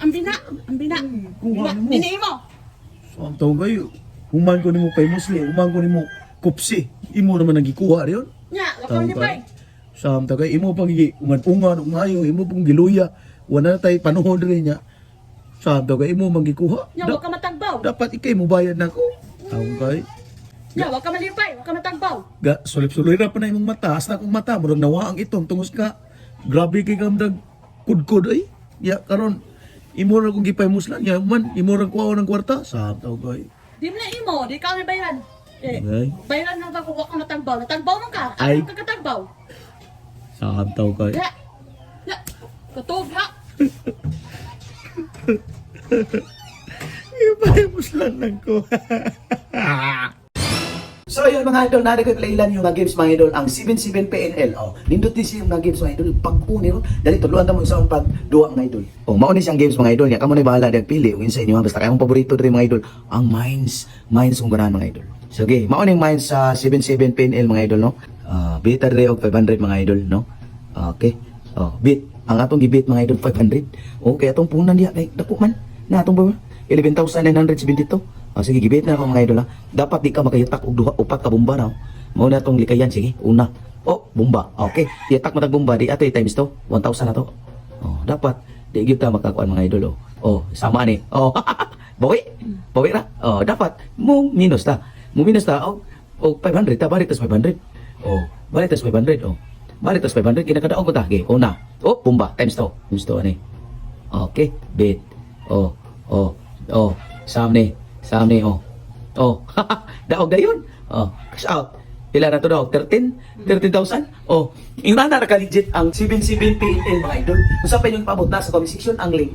Ang bina, ang bina. Kuha Bina, nimo. Dini mo. So, ang taong kayo, human ko nimo pay musli, human ko nimo kupsi. Imo naman ang gikuha riyon. Nya, wa ka Taong ni kayo. Sa ang tagay, imo pang ungan-ungan, ungayo, imo pang giluya. Wala na tayo panuhon rin niya. Sa ang tagay, imo mang gikuha. Nya, wa ka matagbaw. Dapat ikay mo bayad na ko. Taong kay. Nya, wa ka malipay, wa ka matagbaw. Ga, sulip-suloy ra pa na imong mata. Hasta akong mata, murag nawaang itong tungos ka. Grabe kay kamdag kudkod ay. Ya, karon imo ra kong gipay muslan, ya man, imo ra kuha ng kwarta. Sa ang taong kay. Di mo na imo, di ka may bayaran. Eh, Ay. bayaran lang ka kung wa ka matagbaw. Natagbaw man ka. Ay. Ay. Ka katagbaw. Sa ang taong kay. Ya. Ya. Katog ha. Gipay muslan lang ko. So ayun mga idol, narito ko ilan yung mga games mga idol, ang 77 PNL. Oh, nindot din siya yung mga games mga idol, pag-o ni ron. Dali tudloan ta mo sa pag duwa mga idol. Oh, mao ni siyang games mga idol, nya kamo na bahala dag pili ug insa inyo ha? Basta kay akong paborito diri mga idol, ang Mines, Mines kung ganahan mga idol. So okay, mao ning Mines sa 77 PNL mga idol no. Ah, beta diri og 500 mga idol no. Okay. Oh, bit ang atong gibit mga idol 500. Okay, atong punan diha kay dako man. Na atong ba 11,972. Oh, sige, gibit na ako mga idol ha. Dapat di ka makayatak og duha upat ka bomba raw. Mao na tong likayan sige. Una. Oh, bomba. Okay. Yatak matag bomba di ato times to 1,000 na to. Oh, dapat di gyud ta makakuan mga idol oh. Oh, sama ni. Oh. Bawi. Bawi ra. Oh, dapat mo minus ta. Mo minus ta og og 500 ta balik tas 500. Oh, balik tas 500 oh. Balik tas 500 kinakadaog ko ta. Okay, una. Oh, bomba times to. Times to ani. Okay, bit. Oh, oh, oh. Sam ni. Sam ni, oh. Oh, daog dayon. Oh, cash out. Pila na to daw? 13? 13,000? Oh, ingana ra ka legit ang 77 PNL mga idol. Usa pa inyong paabot na sa comment section ang link.